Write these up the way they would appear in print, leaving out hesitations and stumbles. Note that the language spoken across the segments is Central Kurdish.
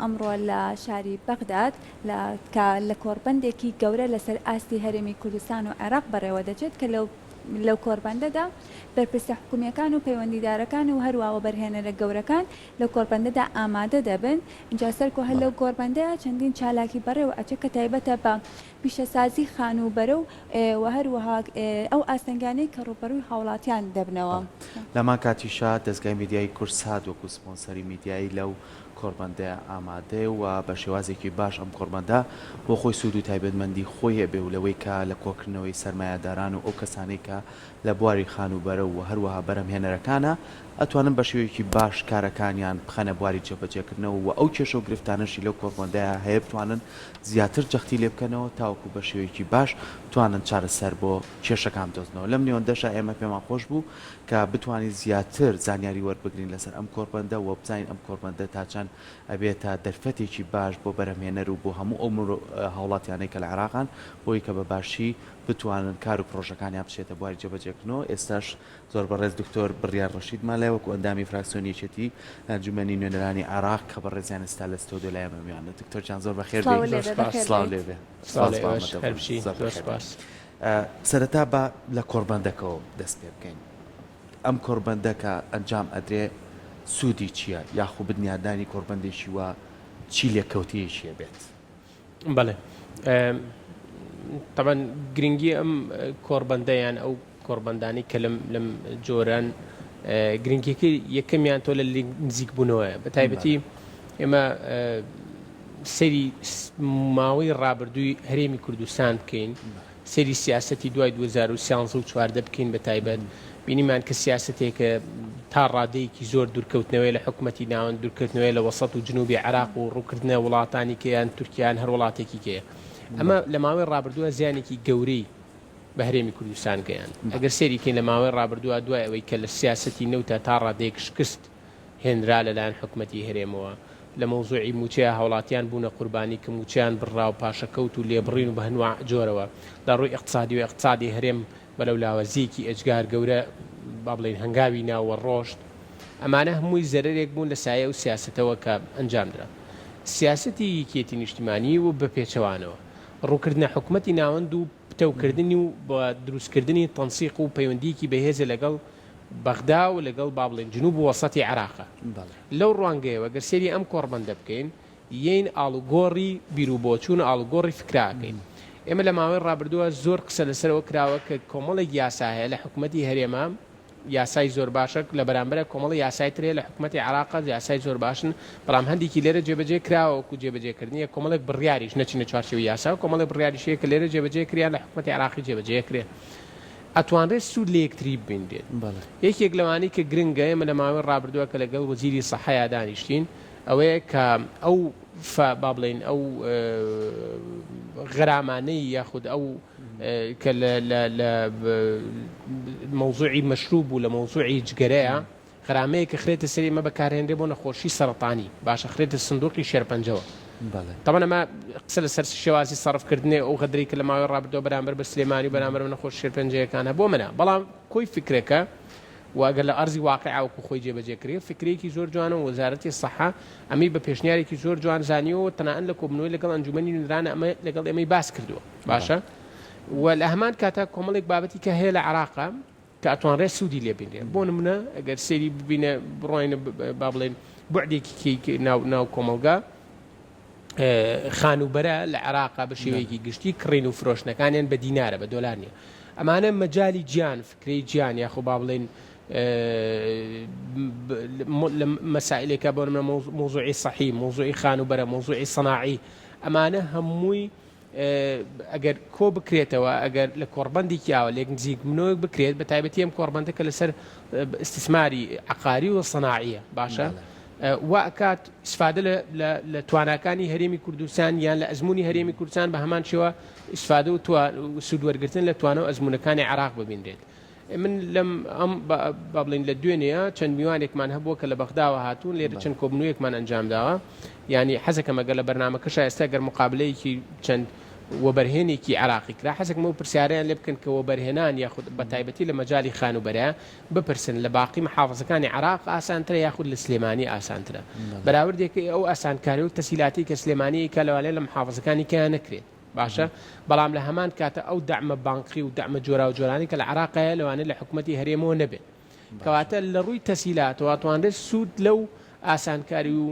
ئەمڕۆ لە شاری بەغداد لە کە لە کۆڕبەندێکی گەورە لەسەر ئاستی هەرێمی کوردستان و عێراق بەڕێوە دەچێت کە لەو لەو کۆڕبەندەدا بەرپرسە حکومییەکان و پەیوەندیدارەکان و هەروا وەبەرهێنەرە گەورەکان لەو کۆڕبەندەدا ئامادە دەبن. ئینجا سەرکۆ هەر لەو کۆڕبەندەیا چەندین چالاکی بەڕێوە ئەچێت کە تایبەتە بە پیشەسازی خانووبەرە و و هەروەها ئەو ئاستەنگانەی کە ڕووبەڕووی هاوڵاتیان دەبنەوە. لەهەمان کاتیشا دەزگای میدیایی کوردسات وەکو سپۆنسەری میدیایی لەو کۆڕبەندەیا ئامادەیە و بە شێوازێکی باش ئەم کۆڕبەندە بۆ خۆی سوود و تایبەتمەندی خۆی هەبێ و لەوەی کە لە کۆکردنەوەی سەرمایەداران و ئەو کەسانەی کە لە بواری خانووبەرە و هەروەها بەرهەمهێنەرەکانە ئەتوانن بە شێوەیەکی باش کارەکانیان بخەنە بواری جێبەجێکردنەوە و ئەو کێشە و گرفتانەشی لەو کۆڕبەندەیا هەیە بتوانن زیاتر جەختی لێ بکەنەوە تاوەکو بە شێوەیەکی باش بتوانن چارەسەر بۆ کێشەکان بدۆزنەوە. لەم نێوەندەشا ئێمە پێمان خۆش بوو کە بتوانین زیاتر زانیاری وەربگرین لەسەر ئەم کۆڕبەندە و بزانین ئەم کۆڕبەندە تا چەند ئەبێتە دەرفەتێکی باش بۆ بەرهەمهێنەر و بۆ هەموو ئەو هاوڵاتیانەی کە لە عێراقان بۆی کە بە باشی بتوانن کار و پڕۆژەکانیان بچێتە بواری جێبەجێکردنەوە. ئێستاش زۆر بەڕێز دکتۆر بڕیار ڕەشیدمان لای وەکو ئەندامی فراکسیۆنی یەکێتی لە ئەنجومەنی نوێنەرانی عێراق کە بەڕێزیان ئێستا لە ستۆدیۆ لای ئێمە میوانن. دکتۆر گیان زۆر بەخێر سڵاو بێی. لێ بێ، بەخێر سڵاو بێیت. لێ بێ. سڵاو سپاس لە بۆ ئێوەش، ئامادەبوون. هەر بژی. زۆر زۆر بەخێر بێی. سپاس. سەرەتا با لە کۆڕبەندەکەوە دەست پێ بکەین. ئەم کۆڕبەندە کە ئەنجام ئەدرێ سوودی چییە؟ یاخو بنیادنانی کۆڕبەندێکی وا چی لێکەوتەیەکی ئەبێت؟ بەڵێ تەبعەن گرنگی ئەم کۆڕبەندە یان ئەو کۆڕبەندانەی کە لەم لەم جۆران گرنگیەکەی یەکەمیان تۆ لە نزیک بوونەوەیە بە تایبەتی ئێمە سەری ماوەی ڕابردووی هەرێمی کوردستان بکەین سەیری سیاسەتی دوای 2013 و 14 بکەین بە تایبەت بینیمان کە سیاسەتێکە تا ڕادەیەکی زۆر دوورکەوتنەوەی لە حکومەتی ناوەند، دوورکەوتنەوەی لە وەسەت و جنوبی عێراق و ڕووکردنە وڵاتانی کە یان تورکیا یان هەر وڵاتێکی کەیە. ئەمە لە ماوەی ڕابردووە زیانێکی گەورەی بە هەرێمی کوردستان گەیاند. ئەگەر سەیری کەین لە ماوەی ڕابردووە دوای ئەوەی کە لە سیاسەتی نەوتا تا ڕادەیەک شکست هێنرا لەلایەن حکومەتی هەرێمەوە لە مەوزوعی مووچەیا هاوڵاتیان بوونە قوربانی کە مووچەیان بڕرا و پاشەکەوت و لێبڕین و بە هەنواع جۆرەوە لە ڕووی ئیقتسادیەوە ئیقتسادی هەرێم بەرەو لاوازییەکی ئێجگار گەورە با بڵێین هەنگاوی نا و ڕۆشت، ئەمانە هەمووی زەرەرێک بوون لە سایەی ئەو سیاسەتەوە کە ئەنجام درا. سیاسەتی یەکیەتی نیشتیمانی و بە پێچەوانەوە ڕووکردنە حکومەتی ناوەند و پتەوکردنی و دروستکردنی تەنسیق و پەیوەندییەکی بەهێزە لەگەڵ بەغدا و لەگەڵ با بڵێین جنوب و وەسەتی عێراقە. لەو ڕوانگەیەوە گەر سەیری ئەم کۆڕبەندە بکەین یەین ئاڵوگۆڕی بیروبۆچوون و ئاڵوگۆڕی فکرە ئەکەین. ئێمە لە ماوەی ڕابردووە زۆر قسە لەسەر ئەوە کراوە کە کۆمەڵێک یاسا هەیە لە حکومەتی هەرێمە یاسای زۆر باشە لە بەرامبەرە کۆمەڵی یاسای تر هەیە لە حکومەتی عێراقە یاسای زۆر باشن بەڵام هەندێکی لێرە جێبەجێ کراوە وەکو جێبەجێکردنی کۆمەڵێک بڕیاریش نەچینە چوارچێوەی یاسا و کۆمەڵێک بڕیاریش هەیە کە لێرە جێبەجێ کریان لە حکومەتی عێراقی جێبەجێ کرێن ئەتوانرێت سوود لە یەکتری ببینرێت. یەکێک لەوانەی کە گرنگە ئێمە لە ماوەی ڕابردووە کە لەگەڵ وەزیری سەحەیا دانیشتین ئەوەیە کە ئەو فە با بڵێین ئەو غەرامانەی یاخود ئەو کە لە لە لە مەوزوعی مەشروب و لە مەوزوعی جگەرەیە غەرامەیە کە خرێتە سەری ئەمە بەکارهێنرێ بۆ نەخۆشی سەرەتانی باشە خرێتە سندوقی شێرپەنجەوە تەبعەن ئەمە قسە لەسەر شێوازی سەرفکردنێ ئەو غەدرەی کە لە ماوەی ڕابردووە بەرامبەر بە سلێمانی و بەرامبەر بە نەخۆش شێرپەنجەیەکان هەبوو ئەمە نا بەڵام کۆی فکرەکە و ئەگەر لە ئەرزی واقیعا وەکو خۆی جێبەجێ کرێ فکرەیەکی زۆر جوانە و وەزارەتی سەحە ئەمەی بە پێشنیارێکی زۆر جوان زانیوە و تەنانەت لە کۆبوونەوەی لەگەڵ ئەنجومەنی نوێنەران ئەمە لەگەڵ ئێمەی باس کردووە باشە و لە هەمان کاتا کۆمەڵێک بابەتی کە هەیە لە عێراقا کە ئەتوانرێت سوودی لێ بینرێت بۆ نمونە ئەگەر سەیری ببینە بڕۆینە با بڵێن بوعدێکی ناو ناو کۆمەڵگا خانووبەرە لە عێراقا بە شێوەیەکی گشتی کڕین و فرۆشتنەکانیان بە دینارە بە دۆلار نییە ئەمانە مەجای گیان فکرەی گیان یاخۆ با بڵێن لە مەسائلێکە بۆ منە مۆزوعی سەحی مۆزوعی خانووبەرە مۆزوعی سەناعی ئەمانە هەمووی ئەگەر کۆ بکرێتەوە، ئەگەر لە کۆڕبەندێکی ئاوا لێک نزیکبوونەوەیەک بکرێت، بە تایبەتی ئەم کۆڕبەندە کە لەسەر ئیستیسماری عەقاری و سەناعییە، باشە وا ئەکات ئیسفادە لە تواناکانی هەرێمی کوردستان یان لە ئەزموونی هەرێمی کوردستان بە هەمان شێوە ئیسفادە و سوود وەرگرتن لە توانا و ئەزموونەکانی عێراق ببینرێت. من لەم ئەم با بڵێین لە دوێنێ چەند میوانێکمان هەبووە کە لە بەغداوە هاتوون لێرە چەند کۆبنەوەیەکمان ئەنجام داوە یانی حەزەکەم ئەگەر لە بەرنامەکەشا ئێستا گەر مقابلەیەکی چەند وەبەرهێنێکی عێراقی کرا، حەزەکەم ئەو پرسیارەیان لێ بکەن کە وەبەرهێنان یاخود بە تایبەتی لە مەجالی خانووبەرە بپرسن لە باقی محافزەکانی عێراق ئاسانترە یاخود لە سلێمانی ئاسانترە؟ بەراوردێک ئەو ئاسانکاری و تەسهیلاتی کە سلێمانی ئەیکا لەوانەیە لە محافزەکانی کەیا نەکرێت باشە بەڵام لە هەمان کاتە ئەو دەعمە بانقی و دەعمە جۆراوجۆرانەی کە لە عێراق هەیە لەوانەیە لە حکومەتی هەرێمەوە نەبێت کەواتە لە ڕووی تەسهیلاتەوە ئەتوانرێت سوود لەو ئاسانکاری و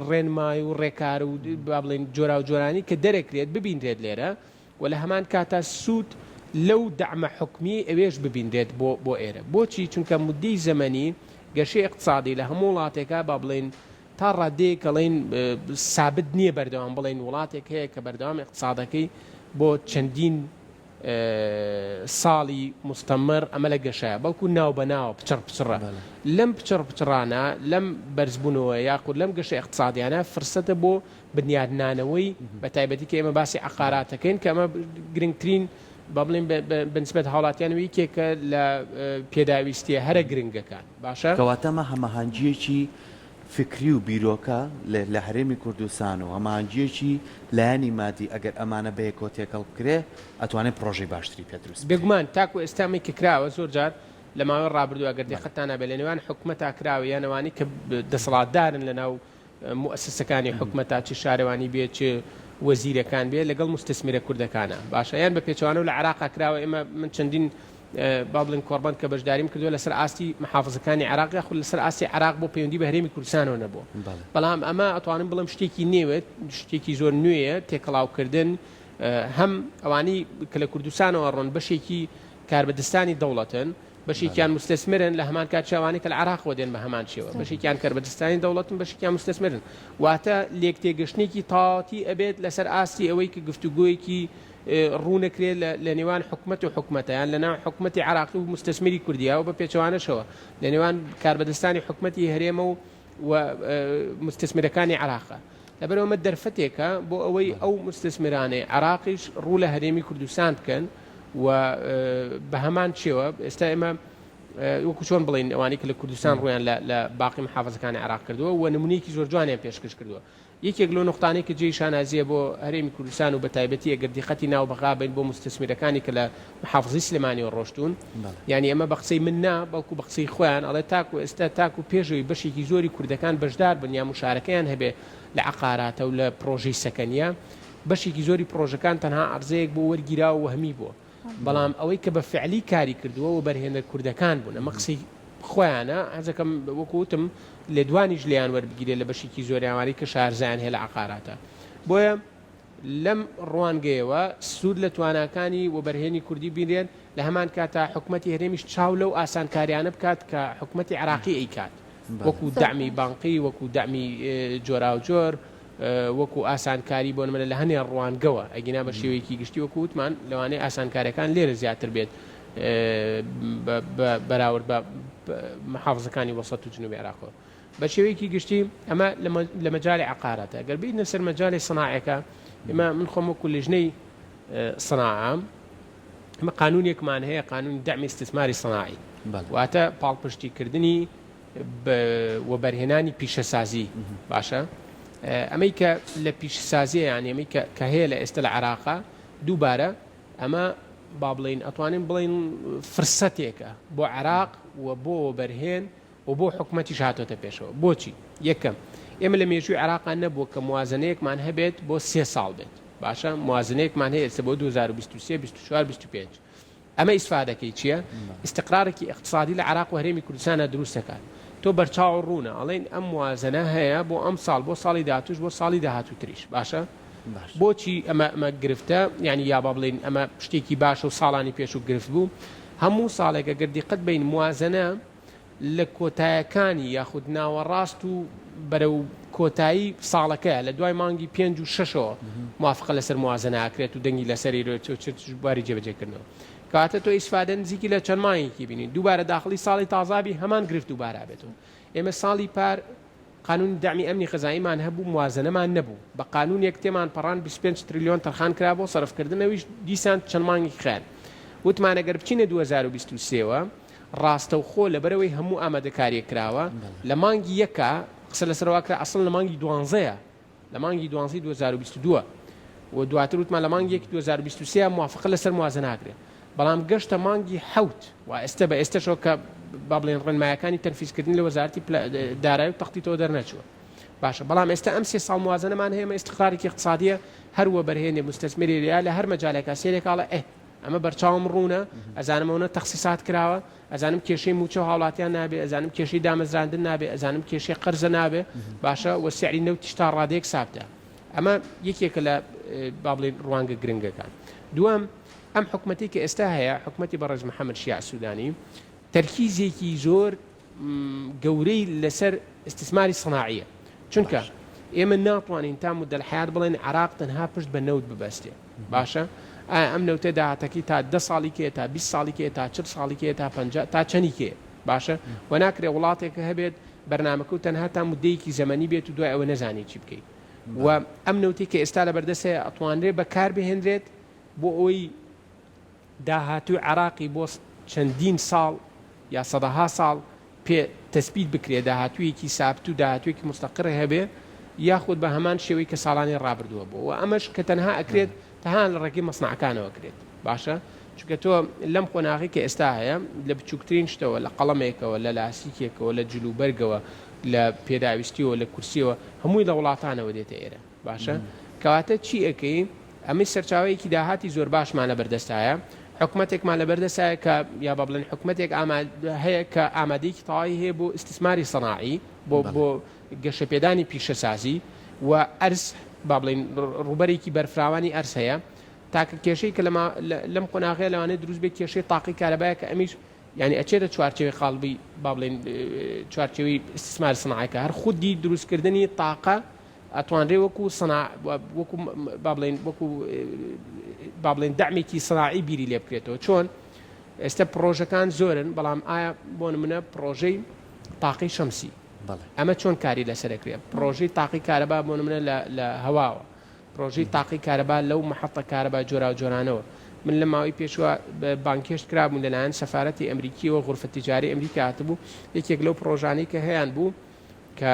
ڕێنمای و ڕێکار و با بڵێین جۆراوجۆرانی کە دەرەکرێت ببینرێت لێرە و لە هەمان کاتا سوود لەو دەعمە حکومیەی ئەوێش ببینرێت بۆ بۆ ئێرە. بۆچی؟ چونکە موددەی زەمەنی گەشەی ئیقتسادی لە هەموو وڵاتێکا با بڵێین تا ڕاددەیەک ئەڵێین سابت نییە بەردەوام بڵێین وڵاتێک هەیە کە بەردەوام ئیقتسادەکەی بۆ چەندین ساڵی مستەمر ئەمە لە گەشەیە بەڵکو ناو بە ناوە پچڕ پچڕە لەم پچڕ پچڕانە لەم بەرزبوونەوە یاخود لەم گەشە ئیقتسادیانە فرسەتە بۆ بنیادنانەوەی بە تایبەتی کە ئێمە باسی عەقاراتەکەین کە ئەمە گرنگترین با بڵێین بە نسبەت هاوڵاتیانەوە یەکێکە لە پێداویستیە هەرە گرنگەکان باشە. کەواتە ئەمە هەمەهەنگییەکی فکری و بیرۆکە لە هەرێمی کوردستان و هەماهەنگییەکی لایەنی مادی ئەگەر ئەمانە بەیەکەوە تێکەڵ بکرێ ئەتوانێ پڕۆژەی باشتری پێ دروست بکرێ. بێگومان تاکو ئێستا ئەمەی کە کراوە زۆر جار لە ماوەی ڕابردوو ئەگەر دیقەتتان هەبێ لە نێوان حکومەتا کراوە یان ئەوانەی کە دەسەڵاتدارن لە ناو موئەسەسەکانی حکومەتا چ شارەوانی بێ چ وەزیرەکان بێ لەگەڵ موستەسمیرە کوردەکانە باشە یان بە پێچەوانەوە لە عێراقا کراوە ئێمە من چەندین با بڵێن کۆڕبەند کە بەشداریم کردووە لەسەر ئاستی محافزەکانی عێراق یاخود لەسەر ئاستی عێراق بۆ پەیوەندی بە هەرێمی کوردستانەوە نەبووە بەڵام ئەمە ئەتوانم بڵێم شتێکی نوێت شتێکی زۆر نوێیە تێکەڵاوکردن هەم ئەوانی کە لە کوردستانەوە ڕۆن بەشێکی کاربەدەستانی دەوڵەتن بەشێکیان مستثمرن لە هەمان کات چاوانی کە لە عراقەوە دێن بە هەمان شێوە بەشێکیان کاربەدەستانی دەوڵەتن بەشێکیان مستثمرن واتە لێکتێگەشتنێکی تەواوەتی ئەبێت لەسەر ئاستی ئەوەی کە گفتوگۆیەکی ڕوونەکرێت لە نێوان حکومەت و حکومەتە یان لە ناو حکومەتی عراقی و مستثمری کوردیا و بە پێچەوانەشەوە لە نێوان کاربەدەستانی حکومەتی هەرێمە و و مستثمرەکانی عراقە لەبەرئەوە ئەمە دەرفەتێکە بۆ ئەوەی ئەو مستثمرانەی عراقیش ڕوو لە هەرێمی کوردستان بکەن و بە هەمان شێوە ئێستا ئێمە وەکو چۆن بڵین ئەوانەی کە لە کوردستان ڕویان لە باقی محافزەکانی عراق کردووە و نمونەیەکی زۆر جوانیان پێشکەش کردووە یەکێک لەو نوقتانەی کە جێی شانازییە بۆ هەرێمی کوردستان و بەتایبەتی ئەگەر دیقەتی ناو بەغا بەین بۆ موستەسمیرەکانی کە لە محافزەی سلێمانیەوە ڕۆشتوون یانی ئەمە بە قسەی من نا بەڵکو بە قسەی خۆیان ئەڵێ تاکو ئێستا تاکو پێش ئەوەی بەشێکی زۆری کوردەکان بەشدار بن یا موشارەکەیان هەبێ لە عەقاراتە و لە پڕۆژەی سەکەنیە بەشێکی زۆری پڕۆژەکان تەنها عەرزەیەک بۆ وەرگیراوە وەهمی بووە بەڵام ئەوەی کە بە فعلی کاری کردووە وەبەرهێنەر کوردەکان بوون ئەمە قسەی خۆیانە حەزەکەم وەکو وتم لێدوانیش لێیان وەربگیرێت لە بەشێکی زۆریان وانەی کە شارەزایان هەیە لە عەقاراتە بۆیە لەم ڕوانگەیەوە سوود لە تواناکانی وەبەرهێنی کوردی بینرێن لە هەمان کاتا حکومەتی هەرێمیش چاو لەو ئاسانکاریانە بکات کە حکومەتی عێراقی ئەیکات وەکو دەعمی بانقی وەکو دەعمی جۆراوجۆر وەکو ئاسانکاری بۆ نمونە لە هەنێ ڕوانگەوە ئەگینا بە شێوەیەکی گشتی وەکو وتمان لەوانەیە ئاسانکاریەکان لێرە زیاتر بێت بەراورد بە محافزەکانی وەسەت و جنوبی عێراقەوە بە شێوەیەکی گشتی ئەمە لە مەجای عقاراتە گەر بینە سەر مەجای سناعەکە ئێمە من خۆم وەکو لیژنەی سناعە ئەمە قانونێکمان هەیە قانون دەعمی استثماری صناعی واتە پاڵپشتیکردنی وەبەرهێنانی پیشەسازی باشە ئەمەی کە لە پیشەسازیە یانی ئەمەی کە هەیە لە ئێستا لە عێراقا دووبارە ئەمە با بڵین ئەتوانین بڵین فرسەتێکە بۆ عێراق و بۆ وەبەرهێن و بۆ حکومەتیش هاتۆتە پێشەوە بۆچی یەکەم ئێمە لە مێژووی عێراقا نەبووە کە موازنەیەکمان هەبێت بۆ سێ ساڵ بێت باشە موازنەیەکمان هەیە ئێستا بۆ 2023 24 25 ئەمە ئیسفادەکەی چیە؟ ئیستقرارێکی ئیقتسادی لە عێراق و هەرێمی کوردستانا دروست دەکات. تۆ بەرچاو ڕوونە ئەڵێین ئەم موازنە هەیە بۆ ئەم ساڵ، بۆ ساڵی داهاتووش، بۆ ساڵی داهاتووتریش. باشە؟ بۆچی ئەمە ئەمە گرفتە؟ یانی یا با بڵێین ئەمە شتێکی باشە و ساڵانی پێشوو گرفت بوو. هەموو ساڵێک ئەگەر دیقەت بەین موازنە لە کۆتایەکانی یاخود ناوەڕاست و بەرەو کۆتایی ساڵەکەیە لە دوای مانگی پێنج و شەشەوە موافقە لەسەر موازنە ئەکرێت و دەنگی لەسەری رێت و چ بواری جێبەجێکردنەوە کەواتە تۆ ئیسفادە نزیکی لە چەند مانگێکی بینی دووبارە داخڵی ساڵی تازابی هەمان گرفت دووبارە بێتەوە ئێمە ساڵی پار قانونی دەعمی ئەمنی غەزاییمان هەبوو موازەنەمان نەبوو بە قانونێک تێمان پەڕاند 25 تریلیۆن تەرخان کرا بۆ سەرفکردن ئەویش دیسان چەند مانگێکی خایاند وتمان ئەگەر بچینە 2023 وە ڕاستەوخۆ لەبەرئەوەی هەموو ئامادەکاریەک کراوە لە مانگی یەکا قسە لەسەر وا کرا ئەسڵەن لە مانگی دوانزەیە لە مانگی دوانزەی 2022. و دواتر وتمان لە مانگی یەکی 2023 موافقە لەسەر موازنە ئەکرێت بەڵام گەشتە مانگی حەوت و ئێستا بە ئێستەشەوە کە با بڵێن ڕێنمایەکانی تەنفیزکردن لە وەزارەتی دارایی و تەختیتەوە دەرنەچووە باشە بەڵام ئێستا ئەم سێ ساڵ موازنەمان هەیە ئەمە ئیستقرارێکی اقتصادیە هەر وەبەرهێنێ مستثمری یا لە هەر مەجالێکا سێرێکاڵە ئێ ئەمە بەرچاوم ڕوونە ئەزانم ئەوەنە تەخسیسات کراوە ئەزانم کێشەی مووچە و هاوڵاتیان نابێ ئەزانم کێشەی دامەزراندن نابێ ئەزانم کێشەی قەرزە نابێ باشە وە سعری نەوتیش تا ڕادەیەک سابتە ئەمە یەکێکە لە با بڵێین ڕوانگە گرنگەکان. دووەم، ئەم حکومەتەی کە ئێستا هەیە، حکومەتی بەڕێز محەمەد شیاع سودانی، تەرکیزێکی زۆر گەورەی لەسەر ئیستیسماری سناعییە. چونکە ئێمە ناتوانین تا مدە الحیات بڵێین عێراق تەنها پشت بە نەوت ببەستێ. باشە ئایا ئەم نەوتە داهاتەکەی تا دە ساڵی کێیە، تا 20 ساڵی کێیە، تا 40 ساڵی کێیە، تا 50 تا چەنی کێیە؟ باشە وە ناکرێ وڵاتێک هەبێت بەرنامەکە و تەنها تا مدەیەکی زەمەنی بێت و دوای ئەوە نەزانی چی بکەیت. و ئەم نەوتەی کە ئێستا لەبەردەست هەیە ئەتوانرێ بەکار بهێنرێت بۆ ئەوەی داهاتووی عێراقی بۆ چەندین ساڵ یا سەدەها ساڵ پێ تەسبیت بکرێ، داهاتوویەکی سابت و داهاتوویەکی موستەقڕ هەبێ یاخود بە هەمان شێوەی کە ساڵانی ڕابردووە بووە و ئەمەش کە تەنها ئەکرێت تەنها لە ڕێگەی مەسنەعەکانەوە کرێت باشە چونکە تۆ لەم قۆناغی کە ئێستا هەیە لە بچووکترین شتەوە لە قەڵەمێکەوە لە لاسیکێکەوە لە جلوبەرگەوە لە پێداویستیەوە لە کورسیەوە هەمووی لە وڵاتانەوە دێتە ئێرە باشە کەواتە چی ئەکەی ئەمەی سەرچاوەیەکی داهاتی زۆر باشمان لە بەردەستایە حکومەتێکمان لە بەردەستایە کە یا بە بڵێن حکومەتێک هەیە کە ئامادەیەکی تەواوی هەیە بۆ ئیستیسماری سەناعی بۆ بۆ گەشەپێدانی پیشەسازی و ئەرز با بڵێین ڕووبەرێکی بەرفراوانی ئەرز هەیە تاکە کێشەی کە لەم قۆناغەیە لەوانەیە دروست بێت کێشەی تاقی کارەبایە کە ئەمیش یانی ئەچێتە چوارچێوەی قاڵبی با بڵێین چوارچێوەی ئیستیسمار سناعەکە هەر خودی دروستکردنی تاقە ئەتوانرێ وەکو سنا وەکو با بڵێین وەکو با بڵێن دەعمێکی سناعی بیری لێ بکرێتەوە چۆن ئێستا پڕۆژەکان زۆرن بەڵام ئایا بۆ نمونە پڕۆژەی تاقی شەمسی ئەمە چۆن کاری لەسەر ئەکرێت پڕۆژەی تاقی کارەبا بۆ نمونە لە هەواوە پرۆژەی تاقی کارەبا لەو مەحەتە کارەبا جۆراوجۆرانەوە. من لە ماوەی پێشووە بانگهێشت کرابووم لەلایەن سەفارەتی ئەمریکییەوە غورفە تیجاری ئەمریکا هاتبوو یەکێک لەو پرۆژانەی کە هەیان بوو کە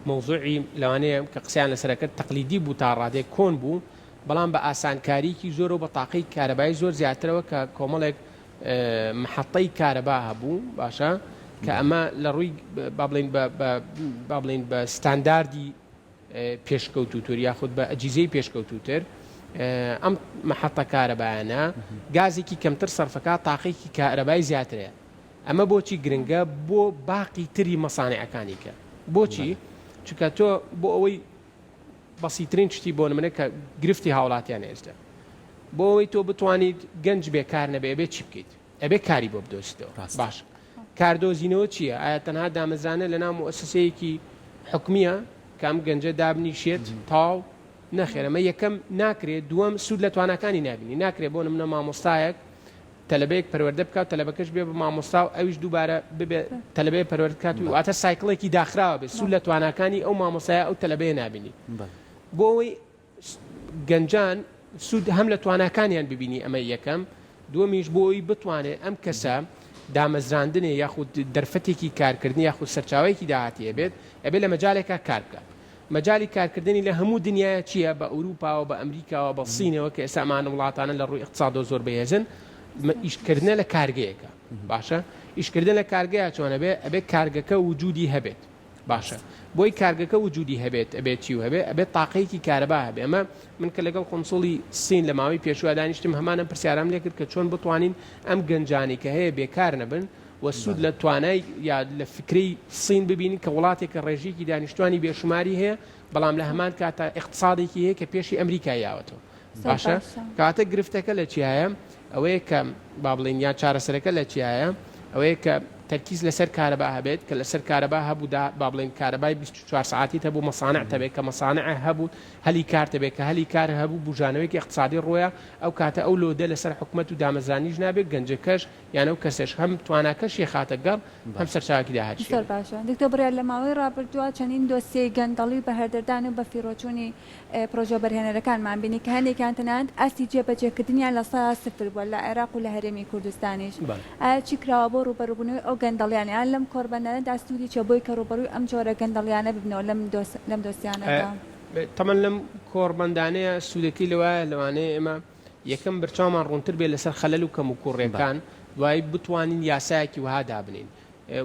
مەوزوعی لەوانەیە کە قسەیان لەسەر کرد تەقلیدی بوو تا ڕادەیەک کۆن بوو بەڵام بە ئاسانکاریکی زۆر و بە تاقی کارەبای زۆر زیاترەوە کە کۆمەڵێک محەتەی کارەبا هەبوو باشە کە ئەمە لە ڕووی با بڵین با بڵین بە ستانداردی پێشکەوتووتر یاخود بە ئەجیزەی پێشکەوتووتر ئەم مەحەتە کارەبایانە گازێکی کەمتر سەرفەکا تاقێکی کارەبای زیاترەیە ئەمە بۆچی گرنگە بۆ باقی تری مەسانعەکانی کە بۆچی چونکە تۆ بۆ ئەوەی بەسیترین شتی بۆ نمونە کە گرفتی هاوڵاتیان ئێستا بۆ ئەوەی تۆ بتوانیت گەنج بێکار نەبێ ئەبێ چی بکەیت ئەبێ کاری بۆ بدۆزیتەوە ڕاستە. باشە کاردۆزینەوە چییە؟ ئایا تەنها دامەزرانە لەناو موئەسەسەیەکی حکومییە کە ئەم گەنجە دابنیشێت تەواو؟ نەخێر ئەمە یەکەم ناکرێت دووەم سوود لە تواناکانی نابینی ناکرێت بۆ نمونە مامۆستایەک تەلەبەیەک پەروەردە بکات تەلەبەکەش بێ بە مامۆستا و ئەویش دووبارە ببێ تەلەبەیە پەروەردە بکات و واتە cycle ێکی داخراوە بێت سوود لە تواناکانی ئەو مامۆستایە ئەو تەلەبەیە نابینی بۆ ئەوەی گەنجان سوود هەم لە تواناکانیان ببینی ئەمە یەکەم، دووەمیش بۆ ئەوەی بتوانێت ئەم کەسە دامەزراندنێ یاخود دەرفەتێکی کارکردن یاخود سەرچاوەیەکی داهاتی هەبێت ئەبێت لە مەجالێکا کار بکات. مەجالی کارکردنی لە هەموو دنیایا چییە بە ئەوروپاوە بە ئەمریکاوە بە سینەوە کە ئێستا ئەمانە وڵاتانە لە ڕووی ئیقتسادەوە زۆر بەهێزن ئیشکردنە لە کارگەیەکە باشە ئیشکردن لە کارگەیە چۆن ئەبێ ئەبێ کارگەکە وجودی هەبێت باشە بۆی کارگەکە وجودی هەبێت ئەبێت چی و هەبێ ئەبێت تاقەیەکی کارەبا هەبێ ئەمە من کە لەگەڵ قونسوڵی سین لە ماوەی پێشوە دانیشتم هەمان ئەم پرسیارەم لێ کرد کە چۆن بتوانین ئەم گەنجانەی کە هەیە بێکار نەبن و سوود لە توانای یا لە فکرەی سین ببینین کە وڵاتێکە ڕێژەیەکی دانیشتوانی بێشوماری هەیە بەڵام لە هەمان کاتا ئیقتسادێکی هەیە کە پێشی ئەمریکای یاوەتەوە باشە کەواتە گرفتەکە لە چیایە ئەوەیە کە با بڵێین یان چارەسەرەکە لە چیایە ئەوەیە کە تەرکیز لەسەر کارەبا هەبێت کە لەسەر کارەبا هەبوو دا با بڵێین کارەبای 24 سەعاتیت هەبوو مەسانع تەبێت کە مەسانع هەبوو هەلی کار تەبێت کە هەلی کار هەبوو بوژانەوەیەکی اقتصادی ڕۆیە ئەو کاتە ئەو لۆدە لەسەر حکومەت و دامەزرانیش نابێت گەنجەکەش یان ئەو کەسەش هەم تواناکەشی خاتە گەڕ هەم سەرچاوەکی داهاتیشی زۆر هەبێت. باشە دکتۆر بڕیار لە ماوەی ڕابردووە چەندین دۆسیەی گەندەڵی و بەهەدەردان و بەفیڕۆچوونی پرۆژە وەبەرهێنەرەکانمان بینی کە هەندێکیان تەنانەت ئاستی جێبەجێکردنیان 0% بووە لە عێراق و لە هەرێمی کوردستانیش. ئایا چی کراوە بۆ ڕووبەڕووبوونەوەی ئەو گەندەڵیانە یان لەم کۆڕبەندانەدا سوودی چیە بۆی کە ڕووبەڕووی ئەم جۆرە گەندەڵیانە ببنەوە لەم دۆسیانەدا؟ تەمەن لەم کۆڕبەندانەیە سوودەکەی لەوایە لەوانەیە ئێمە یەکەم برچاومان ڕوونتر بێت لەسەر خەلەل و کەموکوڕیەکان دوایی بتوانین یاسایەکی وەها دابنێین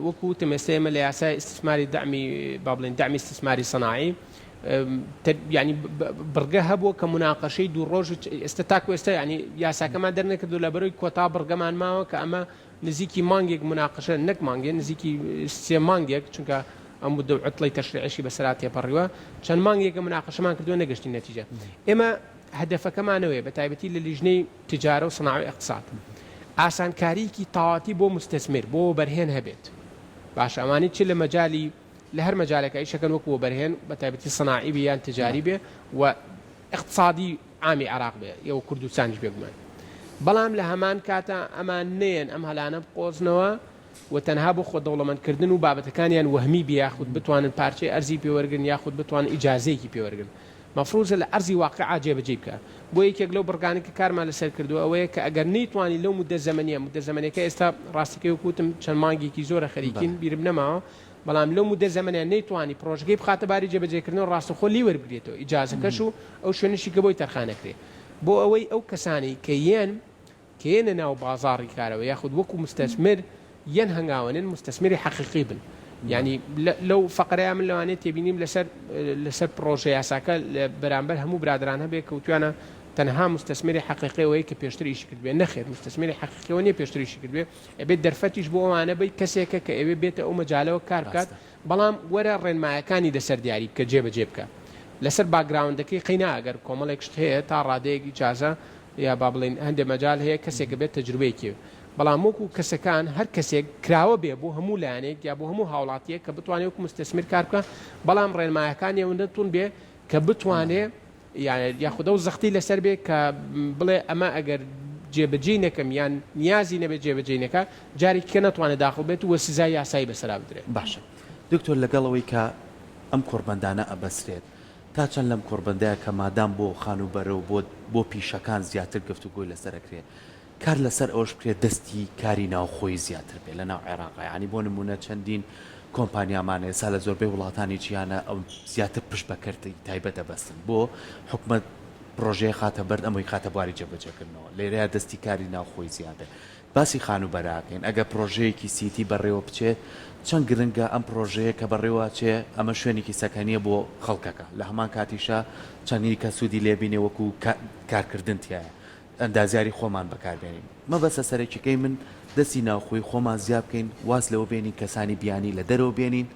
وەکو وتم ئێستا ئێمە لە یاسای ئیستیسماری دەعمی با بڵێین دەعمی ئیستیسماری سەناعی یعنی بڕگە هەبووە کە مناقەشەی دوو ڕۆژ ئێستا تاکو ئێستا ینی یاساکەمان دەرنەکردو لە بەرەوەی کۆتا بڕگەمان ماوە کە ئەمە نزیکی مانگێک مناقشە نەک مانگێ نزیکی سێ مانگێک چونکە ئەم مدە و عوتڵەی تەشریعیشی بەسەرا تێپەڕیوە چەند مانگێکە مناقشەمان کردووە نەگەشتین نەتیجە ئێمە هەدەفەکەمانەوەیە بە تایبەتی لە لیژنەی تجارە و صناعە و اقتصاد ئاسانکاریەکی تەواوەتی بۆ مستثمر بۆ وەبەرهێن هەبێت باشە ئەوانەی چ لە مەجالی لە هەر مەجالێکا ئیشەکەن وەکو وەبەرهێن بە تایبەتی صناعی بێ یان تجاری بێ و اقتصادی عامی عێراق بێ یەوە کوردستانیش بێگومان بەڵام لە هەمان کاتا ئەمان نەیەن ئەم هەلانە بقۆزنەوە و تەنها بۆ خۆ دەوڵەمەند کردن و بابەتەکانیان وەهمی بێ یاخود بتوانن پارچەی ئەرزی پێ وەرگرن یاخود بتوانن ئیجازەیەکی پێ وەرگرن مەفروزە لە ئەرزی واقیعا جێبەجێی بکا. بۆیە یەکێک لەو بڕگانەی کە کارمان لەسەر کردووە ئەوەیە کە ئەگەر نەیتوانی لەو موددە زەمەنییە، موددە زەمەنیەکە ئێستا ڕاستەکەی وەکو وتم چەند مانگێکی زۆرە خەریکین بیرم نەماوە، بەڵام لەو موددە زەمەنیە نەیتوانی پڕۆژەکەی بخاتە باری جێبەجێکردنەوە ڕاستەوخۆ لێی وەربگرێتەوە ئیجازەکەش و ئەو شوێنەشی کە بۆی تەرخان ئەکرێ بۆ ئەوەی ئەو کەسانەی کە یەن کە یەنە ناو بازاڕی کارەوە یاخود وەکو مستەسمر یەن هەنگاوەنێن مستەسمری حەقیقی بن یانی لەو فەقرەیە من لەوانەیە تێبینیم لەسەر لەسەر پڕۆژە یاساکە بەرامبەر هەموو برادران هەبێ کە وتویانە تەنها مستەسمری حەقیقی ئەوەیە کە پێشتر ئیشی کردبێ نەخێر مستەسمری حەقیقی ئەوە نیە پێشتر ئیشی کردبێ ئەبێت دەرفەتیش بۆ ئەوانە بەی کەسێکە کە ئەوێ بێتە ئەو مەجالەوە کار بکات بەڵام وەرە ڕێنمایەکانی لەسەر دیاری بکە جێبەجێ بکە لەسەر background ەکەی قەینا ئەگەر کۆمەڵێک شت هەیە تا ڕادەیەک ئیجازە یا با بڵێین هەندێ مەجال هەیە کەسێکە بێت تەجروبەیەکی هەبێ بەڵام وەکو کەسەکان هەر کەسێک کراوە بێ بۆ هەموو لایەنێک یا بۆ هەموو هاوڵاتیەک کە بتوانێ وەکو مستثمر کار بکا بەڵام ڕێنمایەکانی ئەوەندە توند بێ کە بتوانێ یاخود ئەو زەختی لەسەر بێ کە بڵێ ئەمە ئەگەر جێبەجێی نەکەم یان نیازی نەبێت جێبەجێی نەکا جارێکی کە نەتوانێت داخڵ بێت و سزای یاسایی بەسەرا بدرێت. باشە دکتۆر لەگەڵ ئەوەی کە ئەم کۆڕبەندانە ئەبەسرێت تا چەند لەم کۆڕبەندەیا کە مادام بۆ خانووبەرە و بۆ بۆ پیشەکان زیاتر گفتوگۆی لەسەر ئەکرێ کار لەسەر ئەوەش بکرێت دەستی کاری ناوخۆیی زیاتر بێت لەناو عێراقا یانی بۆ نموونە چەندین کۆمپانیامان ئێستا لە زۆربەی وڵاتانی جیهانە ئەو زیاتر پشت بە کەرتی تایبەت ئەبەستن بۆ حکومەت پڕۆژەیە خاتە بەرد ئەمەی خاتە بواری جێبەجێکردنەوە لێرەیا دەستی کاری ناوخۆی زیادە باسی خانووبەرە ئەکەین ئەگەر پڕۆژەیەکی سیتی بەڕێوە بچێت چەند گرنگە ئەم پڕۆژەیە کە بەڕێوە ئەچێ ئەمە شوێنێکی سەکەنیە بۆ خەڵکەکە لە هەمان کاتیشا چەندی کەس سوودی لێ بینێ وەکو کارکردن تیایە ئەندازیاری خۆمان بەکار بێنین مەبەستە سەرەکیەکەی من دەستی ناوخۆی خۆمان زیا بکەین واز لەوە بێنین کەسانی بیانی لە دەرەوە بێنین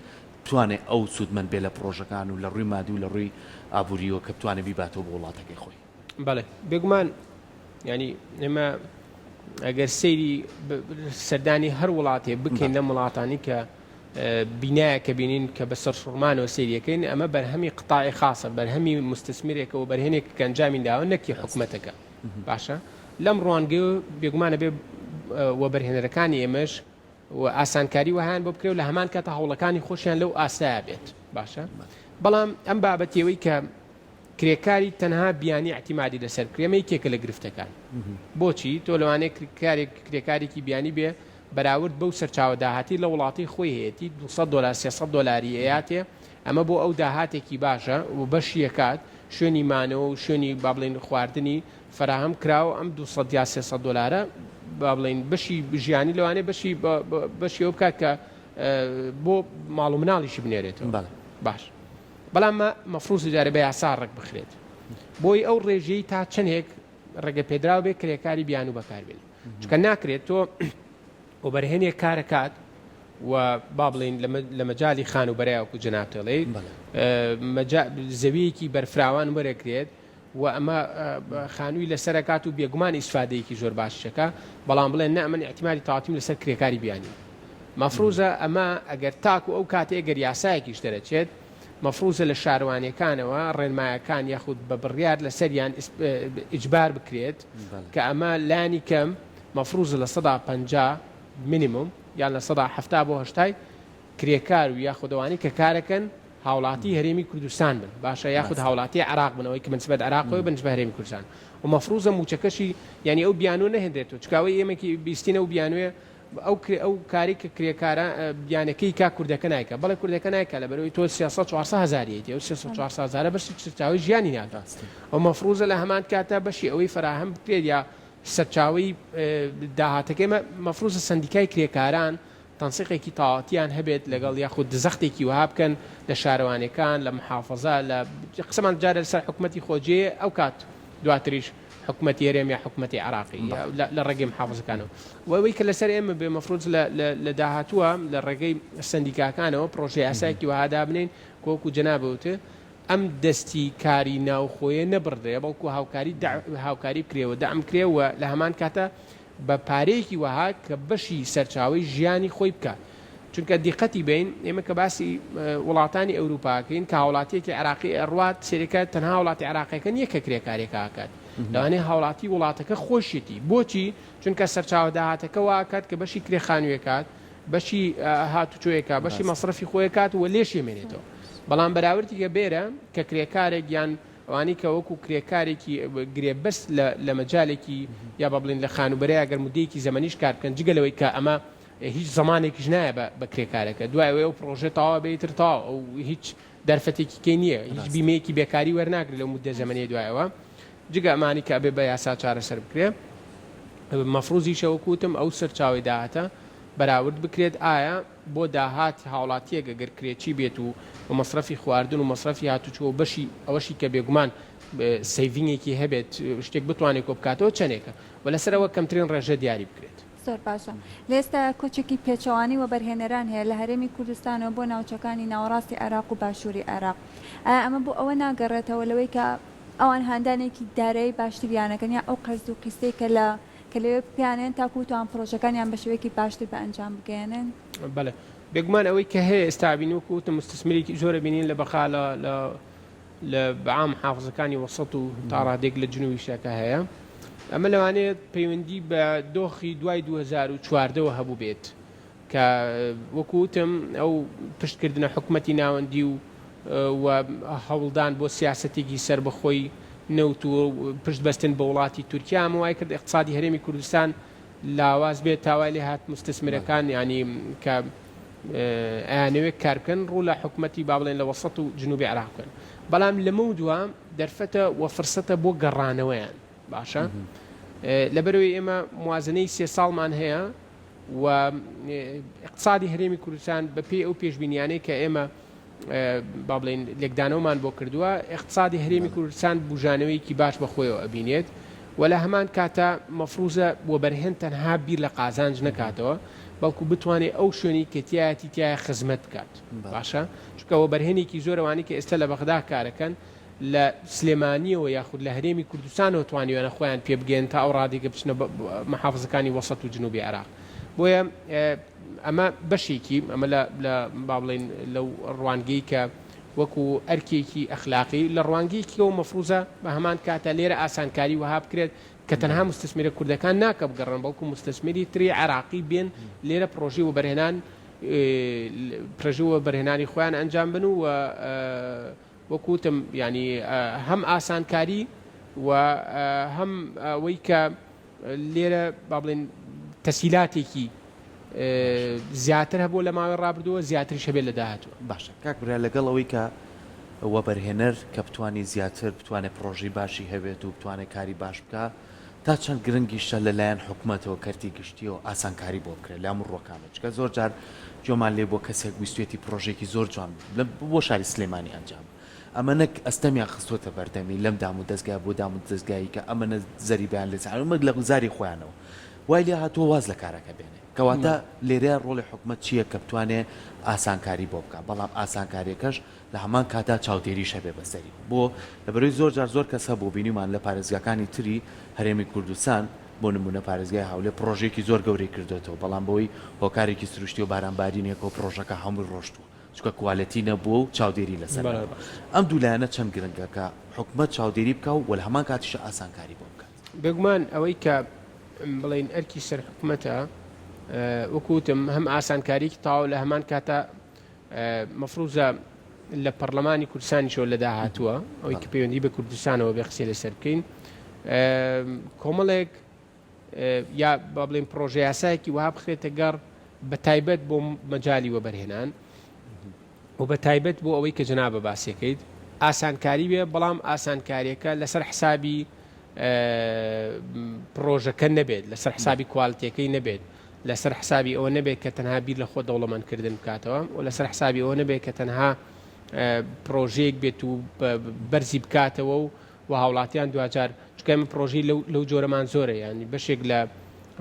بتوانێ ئەو سوودمەند بێ لە پڕۆژەکان و لە ڕووی مادی و لە ڕووی ئابووریەوە کە بتوانێ بیباتەوە بۆ وڵاتەکەی خۆی. بەڵێ بێگومان یانی ئێمە ئەگەر سەیری سەردانی هەر وڵاتێ بکەین لەم وڵاتانی کە بینایە کە بینین کە بە سەرسوڕمانەوە سەیریەکەین ئەمە بەرهەمی قطاعی خاصە بەرهەمی مستثمرێکە و بەرهێنێک کە ئەنجامی داوە نەکی حکومەتەکە باشە لەم ڕوانگەیەوە بێگومانە بێ وەبەرهێنەرەکانی ئێمەش و ئاسانکاری وەهایان بۆ بکرێ و لە هەمان کاتە هەوڵەکانی خۆشیان لەو ئاستەیا بێت باشە بەڵام ئەم بابەتیەوەی کە کرێکاری تەنها بیانی ئیعتیمادی لەسەر بکرێ ئەمە یەکێکە لە گرفتەکان بۆچی تۆ لەوانەیە کرێکارێک کرێکارێکی بیانی بێ بەراورد بەو سەرچاوە داهاتی لە وڵاتی خۆی هەیەتی 200 دۆلار 300 دۆلاری ئەیاتێ ئەمە بۆ ئەو داهاتێکی باشە و بەشی ئەکات شوێنی مانەوە و شوێنی با بڵێین خواردنی فەراهەم کراوە ئەم 200 یا 300 دۆلارە با بڵێین بەشی ژیانی لەوانەیە بەشی بەشی ئەو بکات کە بۆ ماڵ و مناڵیشی بنێرێتەوە باش بەڵام مەفروزە جارێ بە یاسا ڕێک بخرێت بۆی ئەو ڕێژەی تا چەندێک ڕێگە پێدراو بێ کرێکاری بیانوو بەکاربێنێت چونکە ناکرێت تۆ وەبەرهێنێک کارەکات و با بڵین لە مەجای خان و بەرایەکو جەنابتێڵێ زەویەکی بەرفراوان وەرەگرێت و ئەمە خانووی لەسەر ئەکات و بێگومان ئیسفادەیەکی زۆر باشیش ئەکا، بەڵام بڵێن نا من ئیعتیمادی تەواوەتیم لەسەر کرێکاری بیانی. مەفروزە ئەمە ئەگەر تاکو ئەو کاتەی ئەگەر یاسایەکیش دەرەچێت مەفروزە لە شارەوانیەکانەوە ڕێنمایەکان یاخود بە بڕیار لەسەریان ئیجبار بکرێت کە ئەمە لانی کەم مەفروزە 50% مینیموم یان 70% بۆ هەشتای کرێکار و یاخود ئەوانەی کە کارەکەن هاوڵاتی هەرێمی کوردستان بن باشە یاخود هاوڵاتی عێراق بن ئەوەی کە بەنسبەت عێراقەوە بەنسبە هەرێمی کوردستان و مەفروزە موچەکەشی یعنی ئەو بیانوە نەهێنرێتەوە چونکە ئەوەی ئێمە بیستین ئەو بیانوێ. ئەو کرێ ئەو کاری کە کرێکارە یانەکەی کا کوردەکە نایکا بەڵێ کوردەکە نایکا لەبەرەوەی تۆ 300 400 هەزاریەتی ئەو 300 400 هەزارە بەشی سەرچاوەی ژیانی ناکات ڕاستە. ئەو مەفروزە لە هەمان کاتا بەشی ئەوەی فەراهەم بکرێت یا سەرچاوەی داهاتەکەی مەفروزە سەندیکای کرێکاران تەنسیقێکی تەواوەتیان هەبێت لەگەڵ یاخود زەختێکی وەها بکەن لە شارەوانیەکان لە محافەزە لە قسەمان جارێ لەسەر حکومەتی خۆجێیە ئەو کات دواتریش حکومەتی هەرێم یا حکومەتی عێراقی لە ڕێگەی محافەزەکانەوە و ئەوەی کە لەسەر ئێمە بێ مەفروز لە داهاتووە لە ڕێگەی سەندیکاکانەوە پرۆژە یاسایەکی وەها دابنین کۆکو جەنابت وتت ئەم دەستی کاری ناوخۆیە نەبڕدرێ بەڵکو هاوکاری هاوکاری بکرێ و دەعم بکرێ و لە هەمان کاتە بە پارەیەکی وەها کە بەشی سەرچاوەی ژیانی خۆی بکات چونکە دیقەتی بەین ئێمە کە باسی وڵاتانی ئەوروپا ئەکەین کە هاوڵاتیەکی عێراقی ئەڕوات سەیرەکە تەنها هاوڵاتی عێراقیەکە نییە کە کرێکاریەکە ئەکات لەوانەیە هاوڵاتی وڵاتەکە خۆشیەتی بۆچی چونکە سەرچاوە داهاتەکە وا ئەکات کە بەشی کرێ خانوویەکات بەشی هاتوچۆیەکە بەشی مەسرەفی خۆیەکات و لێشی مێنێتەوە بەڵام بەراوردی کە بێرە کە کرێکارێک یان ئەوانەی کە وەکو کرێکارێکی گرێبەست لە لە مەجالێکی یا با بڵێین لە خانووبەرەیا گەر مودەیەکی زەمەنیش کار بکەن جگە لەوەی کە ئەمە هیچ زەمانێکیش نایە بە بە کرێکارەکە دوای ئەوەی ئەو پڕۆژە تەواو بێ ئیتر تەواو ئەو هیچ دەرفەتێکی کەی نییە هیچ ڕاستە. بیمەیەکی بێکاری وەرناگرێ لەو مودە زەمەنیەی دوای ئەوە جگە ئەمانی کە ئەبێ بە یاسا چارەسەر بکرێ مەفروزیشە وەکو وتم ئەو سەرچاوەی داهاتە بەراورد بکرێت ئایا بۆ داهات هاوڵاتیەک ئەگەر کرێچی بێت و مەسرەفی خواردن و مەسرەفی هاتوچۆ و بەشی ئەوەشی کە بێگومان saving ێکی هەبێت شتێک بتوانێت کۆبکاتەوە چەنێکە و لەسەر ئەوە کەمترین ڕێژە دیاری بکرێت. زۆر باشە. لە ئێستایا کۆچێکی پێچەوانەی وەبەرهێنەران هەیە لە هەرێمی کوردستانەوە بۆ ناوچەکانی ناوەڕاستی عێراق و باشووری عێراق. ئایا ئەمە بۆ ئەوە ناگەڕێتەوە لەوەی کە ئەوان هاندانێکی دارایی باشتریانەکەن یا ئەو قەرز و قیستەی کە لە کە لەوێ پێیانێن تاکو بتوان پڕۆژەکانیان بە شێوەیەکی باشتر بە ئەنجام بگەیەنن؟ بەڵێ بێگومان ئەوەی کە هەیە ئێستا بین وەکو وتم مستثمرێکی زۆر بینین لە بەغا لە لە لە بەعام محافزەکانی وەسەت و تا ڕادێک لە جنوبیشا کە هەیە ئەمە لەوانەیە پەیوەندی بە دۆخی دوای 2014 وە هەبوو بێت کە وەکو وتم ئەو پشتکردنە حکومەتی ناوەندی و و هەوڵدان بۆ سیاسەتێکی سەربەخۆی نەوت و پشت بەستن بە وڵاتی تورکیا ئەمە وای کرد ئیقتسادی هەرێمی کوردستان لاواز بێت تا وای لێ هات موستەسمرەکان یانی کە ئەیانەوێت کار بکەن ڕوو لە حکومەتی با بڵێن لە وەسەت و جنوبی عێراق بکەن بەڵام لەمەو دوا دەرفەتە و فرسەتە بۆ گەڕانەوەیان باشە لەبەرەوەی ئێمە موازنەی سێ ساڵمان هەیە و اقتصادی هەرێمی کوردستان بە پێی ئەو پێشبینیانەی کە ئێمە با بڵێین لێکدانەوەمان بۆ کردووە اقتصادی هەرێمی کوردستان بوژانەوەیەکی باش بە خۆیەوە ئەبینێت و لە هەمان کاتا مەفروزە وەبەرهێن تەنها بیر لە قازانج نەکاتەوە بەڵکو بتوانێت ئەو شوێنی کە تیایەتی تیایە خزمەت بکات باشە چونکە وەبەرهێنێکی زۆرەوانی کە ئێستا لە بەغدا کارەکەن لە سلێمانیەوە یاخود لە هەرێمی کوردستانەوە توانیویانە خۆیان پێ بگەیەنن تا ئەو ڕادەی کە بچنە محافزەکانی وەسەت و جنوبی عێراق بۆیە ئەمە بەشێکی ئەمە لە لە با بڵێین لەو ڕوانگەی کە وەکو ئەرکێکی ئەخلاقی لە ڕوانگەیەکیەوە مەفروزە بە هەمان کاتە لێرە ئاسانکاری وەها بکرێت کە تەنها مستثمرە کوردەکان ناکە بگەڕن بەڵکو مستثمری تری عێراقی بێن لێرە پرۆژەی وەبەرهێنان پرۆژەی وەبەرهێنانی خۆیان ئەنجام بن و وەکو وتم یانی هەم ئاسانکاری و هەم ئەوەی کە لێرە با بڵێن تەسیلاتێکی زیاتر هەبوو لە ماوەی ڕابردووە زیاتریش هەبێت لە داهاتووە. باشە کاک برا لەگەڵ ئەوەی کە وەبەرهێنەر کە بتوانی زیاتر بتوانێت پڕۆژەی باشی هەبێت و بتوانێت کاری باش بکا تا چەند گرنگیشە لە لایەن حکومەتەوە کەرتی گشتیەوە ئاسانکاری بۆ بکرێت لە هەموو ڕووەکانەوە چونکە زۆر جار گوێمان لێ بووە کەسێک ویستویەتی پڕۆژەیەکی زۆر جوان بۆ شاری سلێمانی ئەنجام ئەمە نەک ئەستەمیان خستۆتە بەردەمی لەم دام و دەزگا بۆ دام و دەزگایی کە ئەمەنە زەریبەیان لێ ئەمە لە زاری خۆیانەوە وای لێ هاتووە واز لە کارەکە بێنێ کەواتە لێرەیا ڕۆڵی حکومەت چییە کە بتوانێ ئاسانکاری بۆ بکا بەڵام ئاسانکاریەکەش لە هەمان کاتدا چاودێریش هەبێ بەسەری بۆ لەبەرەوەی زۆر جار زۆر کەس هەبوو بینیمان لە پارێزگاکانی تری هەرێمی کوردستان بۆ نمونە پارێزگای هەولێر پڕۆژەیەکی زۆر گەورەی کردۆتەوە بەڵام بەوەی هۆکارێکی سروشتی و باران بارینێکەوە پڕۆژەکە هەمووی ڕۆشتووە چونکە quality نەبووە و چاودێری لەسەر نەبووە ئەم دوو لایەنە چەند گرنگە کە حکومەت چاودێری بکا و لە هەمان کاتیشا ئاسانکاری بۆ بکات. بێگومان ئەوەی کە بڵێین ئەرکی سەر حکومەتە وەکو وتم هەم ئاسانکاریەکی تەواو لە هەمان کاتا مەفروزە لە پەرلەمانی کوردستانیشەوە لە داهاتووە ئەوەی کە پەیوەندی بە کوردستانەوە بێ قسەی لەسەر بکەین کۆمەڵێک. یا با بڵێین پڕۆژە یاسایەکی وەها بخرێتە گەڕ بە تایبەت بۆ مەجالی وەبەرهێنان و بە تایبەت بۆ ئەوەی کە جەنابە باسیەکەیت ئاسانکاری بێ بەڵام ئاسانکاریەکە لەسەر حسابی پڕۆژەکە نەبێت لەسەر حسابی کوالتیەکەی نەبێت لەسەر حسابی ئەوە نەبێت کە تەنها بیر لە خۆ دەوڵەمەندکردن بکاتەوە و لەسەر حسابی ئەوە نەبێت کە تەنها پرۆژەیەک بێت و بەرزی بکاتەوە و و هاوڵاتیان دواجار چونکە ئێمە پرۆژەی لەو لەو جۆرەمان زۆرە یانی بەشێک لە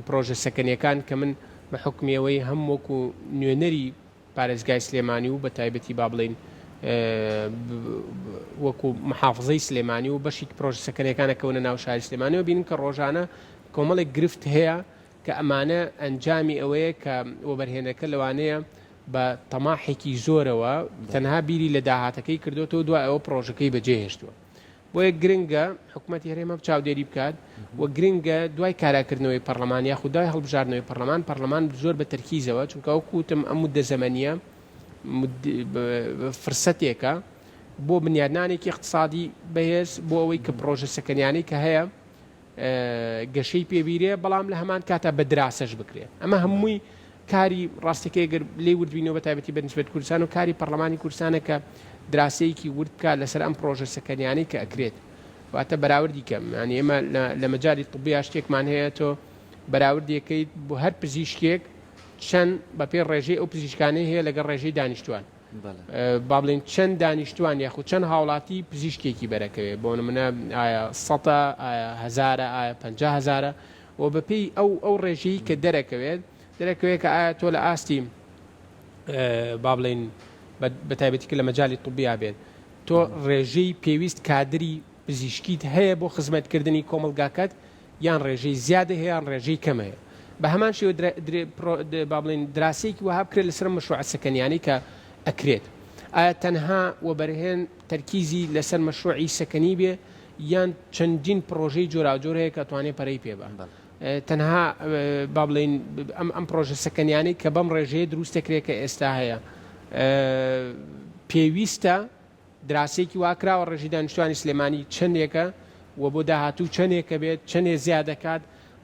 پرۆژە سەکەنیەکان کە من بە حوکمی ئەوەی هەم وەکو نوێنەری پارێزگای سلێمانی و بە تایبەتی با بڵێین وەکو محافزەی سلێمانی و بەشێکی پرۆژە سەکەنیەکانە کەونە ناو شاری سلێمانی و بینم کە ڕۆژانە کۆمەڵێک گرفت هەیە کە ئەمانە ئەنجامی ئەوەیە کە وەبەرهێنەکە لەوانەیە بە تەماحێکی زۆرەوە تەنها بیری لە داهاتەکەی کردوێتەوە دوای ئەوە پرۆژەکەی بەجێهێشتووە. بۆیە گرنگە حکومەتی هەرێم هەم چاودێری بکات و گرنگە دوای کاراکردنەوەی پەرلەمان یاخود دوای هەڵبژاردنەوەی پەرلەمان، پەرلەمان زۆر بە تەرکیزەوە، چونکە وەکو وتم ئەم موددە زەمەنییە فرسەتێکە بۆ بنیادنانێکی ئیقتسادی بەهێز بۆ ئەوەی کە پڕۆژە سەکەنیانەی کە هەیە گەشەی پێ بیرێ، بەڵام لە هەمان کاتا بە دراسەش بکرێ. ئەمە هەمووی کاری ڕاستەکەی گەر لێی ورد بینەوە بە تایبەتی بە نسبەت کوردستان و کاری پەڕلەمانی کوردستانە کە دراسەیەکی ورد بکات لەسەر ئەم پڕۆژە سەکەنیانەی کە ئەکرێت واتە بەراوردی کەم یانی ئێمە لە مەجالی طبیا شتێکمان هەیە تۆ بەراوردێکەیت بۆ هەر پزیشکێک چەند بەپێی ڕێژەی ئەو پزیشکانەی هەیە لەگەڵ ڕێژەی دانیشتوان با بڵێین چەند دانیشتوان یاخود چەند هاوڵاتی پزیشکێکی بەرەکەوێ بۆ نمونە ئایا سەتە ئایا هەزارە ئایا پەنجا هەزارە و بەپێی ئەو ئەو ڕێژەی کە دەرەکەوێت دەرەکەوێت کە ئایا تۆ لە ئاستی با بڵێین بە تایبەتی کە لە مەجالی طبیا بێت تۆ ڕێژەی پێویست کادری پزیشکیت هەیە بۆ خزمەتکردنی کۆمەڵگاکەت یان ڕێژەی زیادە هەیە یان ڕێژەی کەم هەیە بە هەمان شێوە با بڵێین دراسەیەکی وەها بکرێت لەسەر ئەم مەشروعە سەکەنیانەی کە ئەکرێت ئایا تەنها وەبەرهێن تەرکیزی لەسەر مەشروعی سەکەنی بێ یان چەندین پڕۆژەی جۆراوجۆر هەیە کە ئەتوانێ پەرەی پێ بە تەنها با بڵێین ئەم ئەم پڕۆژە سەکەنیانەی کە بەم ڕێژەیە دروست دەکرێت کە ئێستا هەیە پێویستە دراسەیەکی وا کراوە ڕێژەی دانیشتوانی سلێمانی چەندێکە و بۆ داهاتوو چەندێکە بێت، چەندێ زیاد دەکات،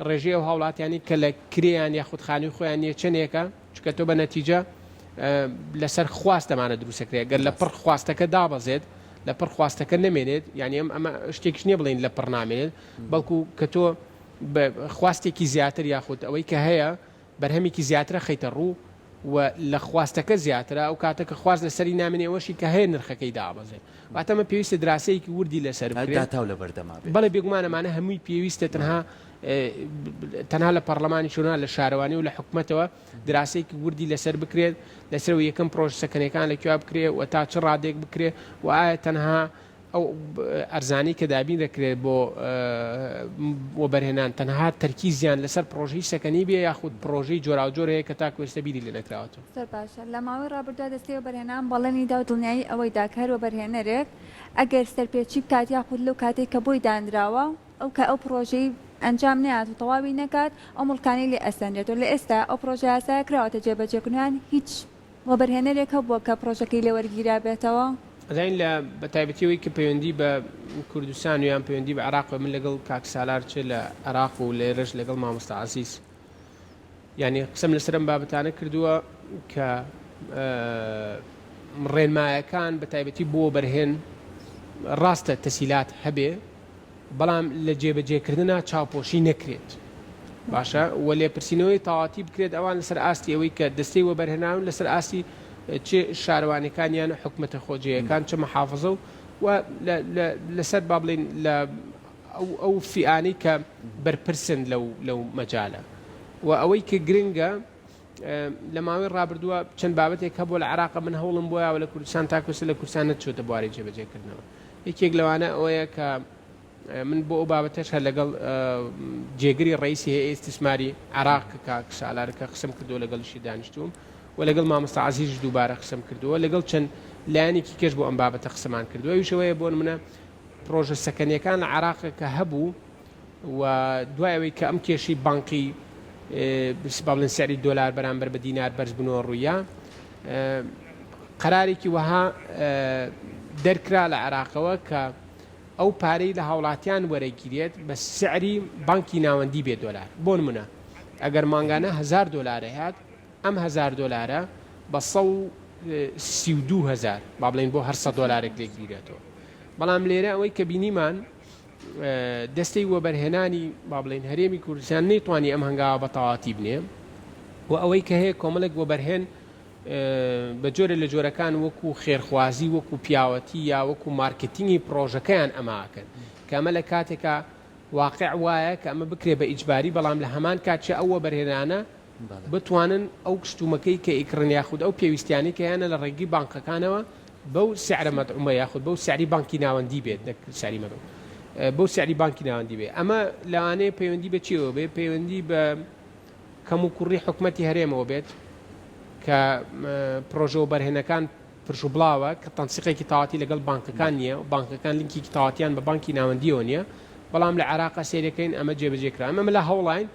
ڕێژەی ئەو هاوڵاتیانەی کە لە کرێیان یاخود خانووی خۆیان نییە چەندێکە، چونکە تۆ بە نەتیجە لەسەر خواست ئەمانە دروست دەکرێت، گەر لە پڕ خواستەکە دابەزێت، لە پڕ خواستەکە نەمێنێت، یانی ئەم ئەمە شتێکیش نییە بڵێین لە پڕ نامێنێت، بەڵکو کە تۆ خواستێکی زیاتر یاخود ئەوەی کە هەیە بەرهەمێکی زیاتر ئەخەیتە ڕوو و لە خواستەکە زیاترە، ئەو کاتە کە خواست لەسەری نامێنێ ئەوەشی کە هەیە نرخەکەی دابەزێ. واتە ئەمە پێویستە دراسەیەکی وردی لەسەر بکرێ. داتاو لەبەردەما بێت. بەڵێ بێگومان ئەمانە هەمووی پێویستە تەنها تەنها لە پەڕلەمانیش و نا لە شارەوانی و لە حکومەتەوە دراسەیەکی وردی لەسەر بکرێت لەسەر ئەوەی یەکەم پڕۆژە سەکەنەکان لە کوێ بکرێ و تا چ ڕادەیەک بکرێ و ئایا تەنها ئەو ئەرزانەی کە دابین دەکرێت بۆ وەبەرهێنان تەنها تەرکیزیان لەسەر پڕۆژەی سەکەنی بێ یاخود پڕۆژەی جۆراوجۆر هەیە کە تاکو ئێستا بیری لێ نەکراوەتەوە؟ زۆر باشە. لە ماوەی ڕابردوودا دەستەی وەبەرهێنان بەڵێنی دا و دڵنیایی ئەوەی دا کە هەر وەبەرهێنەرێک ئەگەر سەرپێچی بکات یاخود لەو کاتەی کە بۆی دانراوە ئەو کە ئەو پڕۆژەی ئەنجام نەیات و تەواوی نەکات ئەو موڵکانەی لێ ئەسەنرێتەوە لە ئێستا ئەو پڕۆژە یاسایە کراوەتە جێبەجێکردن هیچ وەبەرهێنەرێک هەبووە کە پڕۆژەکەی لێ وەرگیرابێتەوە؟ ئەزانین لە بە تایبەتی ئەوەی کە پەیوەندی بە کوردستان و یان پەیوەندی بە عێراق من لەگەڵ کاک سالار چ لە عێراق و لێرەش لەگەڵ مامۆستا عەزیز یانی قسەم لەسەر ئەم بابەتانە کردووە کە ڕێنمایەکان بە تایبەتی بۆ وەبەرهێن ڕاستە تەسیلات هەبێ بەڵام لە جێبەجێکردنا چاوپۆشی نەکرێت باشە و لێپرسینەوەی تەواتی بکرێت ئەوان لەسەر ئاستی ئەوەی کە دەستەی وەبەرهێناون لەسەر ئاستی چ شارەوانیەکانیان و حکومەتە خۆجێیەکان چ محافزە و و لەسەر با بڵێین لە ئەو فیئانەی کە بەرپرسن لەو لەو مەجالە و ئەوەی کە گرنگە لە ماوەی ڕابردووە چەند بابەتێک هەبووە لە عێراق من هەوڵم بۆ یاوە لە کوردستان تاکو ئێستا لە کوردستان نەچۆتە بواری جێبەجێکردنەوە یەکێک لەوانە ئەوەیە کە من بۆ ئەو بابەتەش هەر لەگەڵ جێگری ڕئیسی هەیئەی ئیستیسماری عێراق کە کاک سالار کە قسەم کردووە لەگەڵیشی دانیشتووم و لەگەڵ مامۆستا عەزیزیش دووبارە قسەم کردووە لەگەڵ چەند لایەنێکی کەش بۆ ئەم بابەتە قسەمان کردووە ئەویش ئەوەیە بۆ نمونە پڕۆژە سەکەنیەکان لە عێراق کە هەبوو و دوای ئەوەی کە ئەم کێشەی بانقی با بڵێن سعری دۆلار بەرامبەر بە دینار بەرزبوونەوە ڕوویا قەرارێکی وەها دەرکرا لە عێراقەوە کە. ئەو پارەی لە هاوڵاتیان وەرەگیرێت بە سعری بانکی ناوەندی بێت دۆلار. بۆ نمونە ئەگەر مانگانە هەزار دۆلار ئەیات ئەم هەزار دۆلارە بە 132 هەزار با بڵێین بۆ هەر 100 دۆلارێک لێک گیرێتەوە. بەڵام لێرە ئەوەی کە بینیمان دەستەی وەبەرهێنانی با بڵێین هەرێمی کوردستان نەیتوانی ئەم هەنگاوە بە تەواوەتی بنێ و ئەوەی کە هەیە کۆمەڵێک وەبەرهێن بە جۆرێ لە جۆرەکان وەکو خێرخوازی وەکو پیاوەتی یا وەکو مارکتینگی پڕۆژەکەیان ئەمە ئەکەن کە ئەمە لە کاتێکا واقع وایە کە ئەمە بکرێ بە ئیجباری بەڵام لە هەمان کاتشا ئەو وەبەرهێنانە بتوانن ئەو شتومەکەی کە ئیکڕن یاخود ئەو پێویستیانەی کە هەیانە لە ڕێگەی بانقەکانەوە بەو سعرە مەدعومە یاخود بەو سعری بانکی ناوەندی بێت نەک سعری مەدعوم بەو سعری بانکی ناوەندی بێ ئەمە لەوانەیە پەیوەندی بە چیەوە بێ پەیوەندی بە کەموکوڕی حکومەتی هەرێمەوە بێت کە پرۆژە وەبەرهێنەکان پرشوبڵاوە کە تەنسیقێکی تەواتی لەگەڵ بانکەکان نییە و بانکەکان لینکێکی تەواتیان بە بانکی ناوەندیەوە نییە بەڵام لە عێراق سەیرەکەین ئەمە جێبەجێ کرا ئەمە لە هەوڵاین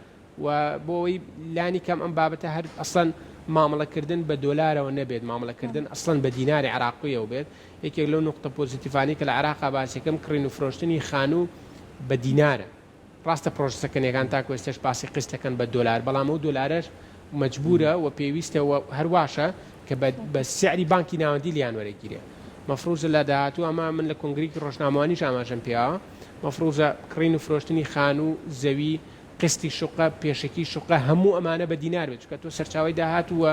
و بۆ ئەوەی لانی کەم ئەم بابەتە هەر ئەسڵەن مامەڵەکردن بە دۆلارەوە نەبێت مامەڵەکردن ئەسڵەن بە دیناری عێراقیەوە بێت یەکێک لەو نوقتە positive انەی کە لە عێراقا باسیەکەم کڕین و فرۆشتنی خانوو بە دینارە ڕاستە پڕۆژە سەکەنیەکان تاکو ئێستەش باسی قیست دەکەن بە دۆلار، بەڵام ئەو دۆلارەش مەجبورە و پێویستە و هەر واشە کە بە بە سعری بانکی ناوەندی لێیان وەرەگیرێ. مەفروزە لە داهاتوو ئەمە من لە کۆنگرەیەکی ڕۆژنامەوانیش ئاماژەم پێیاوە، مەفروزە کڕین و فرۆشتنی خانوو، زەوی، قیستی شوقە، پێشەکی شوقە هەموو ئەمانە بە دینار بێت، چونکە تۆ سەرچاوەی داهات و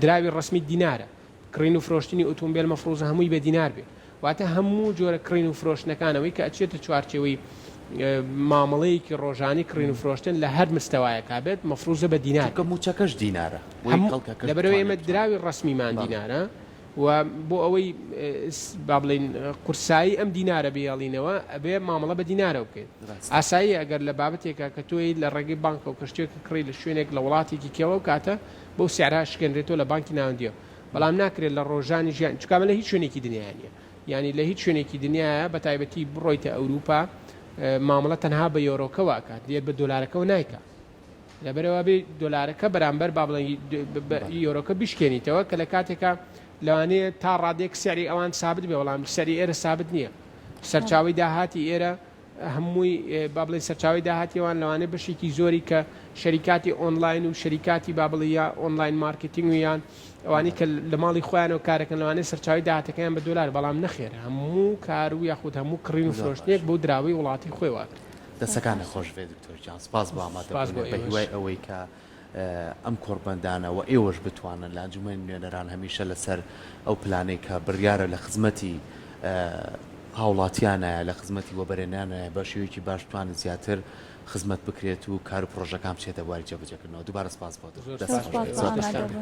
دراوی ڕەسمیت دینارە. کڕین و فرۆشتنی ئوتومبێل مەفروزە هەمووی بە دینار بێ واتە هەموو جۆرە کڕین و فرۆشتنەکان ئەوەی کە ئەچێتە چوارچێوەی مامەڵەیەکی ڕۆژانی کڕین و فرۆشتن لە هەر مستەوایەکا بێت مەفروزە بە دینار چونکە مووچەکەش دینارە بۆیە هەموو خەڵکەکەش لەبەرئەوەی بتوانێت ئێمە بتوانێت دراوی ڕەسمیمان بەڵێ. دینارە و بۆ ئەوەی با بڵێین قورسایی ئەم دینارە بهێڵینەوە ئەبێ مامەڵە بە دینارەوە بکەین ڕاستە. ئاساییە ئەگەر لە بابەتێکا کە تۆی لە ڕێگەی بانکەوە کە شتێکە کڕی لە شوێنێک لە وڵاتێکی کێوە ئەو کاتە بەو سعرە ئەشکێنرێتەوە لە بانکی ناوەندیەوە بەڵام ناکرێت لە ڕۆژانی ژیان چونکە ئەمە لە هیچ شوێنێکی دنیا نیە یانی لە هیچ شوێنێکی دنیاە بە تایبەتی بڕۆیتە ئەوروپا مامەڵە تەنها بە یۆرۆکەوە ئەکات دێت بە دۆلارەکەەوە نایکا لەبەرەوە بێ دۆلارەکە بەرامبەر با بڵێن یۆرۆکە بشکێنیتەوە کە لە کاتێکا لەوانەیە تا ڕادێک سعری ئەوان سابت بێ بەڵام سعری ئێرە سابت نییە سەرچاوی داهاتی ئێرە هەمووی با بڵێین سەرچاوەی داهاتی ئەوان لەوانەیە بەشێکی زۆری کە شەریکاتی ئۆنلاین و شەریکاتی با بڵێ یا online marketing و یان ئەوانەی کە لە ماڵی خۆیانەوە کارەکەن لەوانەیە سەرچاوەی داهاتەکەیان بە دۆلار بەڵام نەخێر هەموو کار و یاخود هەموو کڕین و زۆر فرۆشتنێک باشە. بەو دراوەی وڵاتی خۆی وابێت. دەستەکانت خۆش بێت دکتۆر گیان سپاس بۆ سپاس بۆ ئامادەبوونت بە ئێوەش. هیوای ئەوەی کە ئەم کۆڕبەندانە و ئێوەش بتوانن لە ئەنجومەنی نوێنەران هەمیشە لەسەر ئەو پلانەی کە بڕیارە لە خزمەتی هاوڵاتیانایە لە خزمەتی وەبەرهێنانایە بە شێوەیەکی باش بتوانن زیاتر خزمەت بکرێت و کار و پڕۆژەکان بچێتە بواری جێبەجێکردنەوە. دووبارە سپاس بۆ تۆ. زۆر دەست سپاس خۆش بۆ بێت. ئێوەش. زۆر دەستتان باشە.